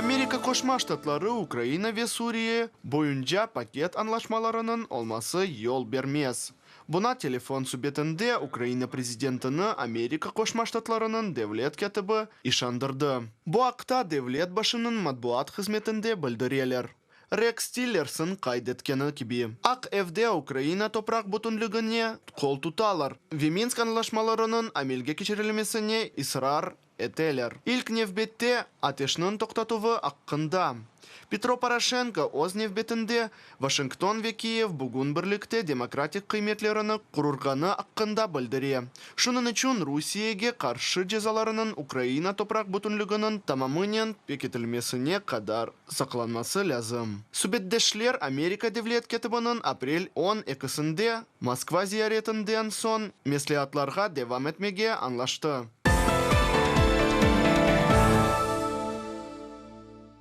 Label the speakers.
Speaker 1: Amerika Qoşma Ştatları Ukraina ve Suriye boyunca paket añlaşmalarınıñ olması yol bermez. Buña telefon subetinde Ukraina prezidentini Amerika Qoşma Ştatlarınıñ devlet kâtibi işandırdı. Bu aqta devlet başınıñ matbuat hızmetinde bildireler. Reks Tillerson qayd etkeni kibi, Aq Evde Ukraina topraq bütünligine qol tutalar ve Minsk añlaşmalarınıñ amelge keçirilmesine israr eteler. İlk nevbette, ateşniñ toqtatuvı aqqında. Petro Poroşenko, öz nevbetinde, Vaşington ve Kiyev bugün birlikte demokratik qıymetlerini qururğanı aqqında bildire, şunıñ içün Rusiyege qarşı cezalarınıñ Ukraina topraq bütünliginiñ tamamınen pekitilmesine qadar saqlanması lâzim. Subetdeşler Amerika devlet kâtibiniñ aprel on ekisinde Moskva ziyaretinden soñ mesleatlarğa devam etmege añlaştı.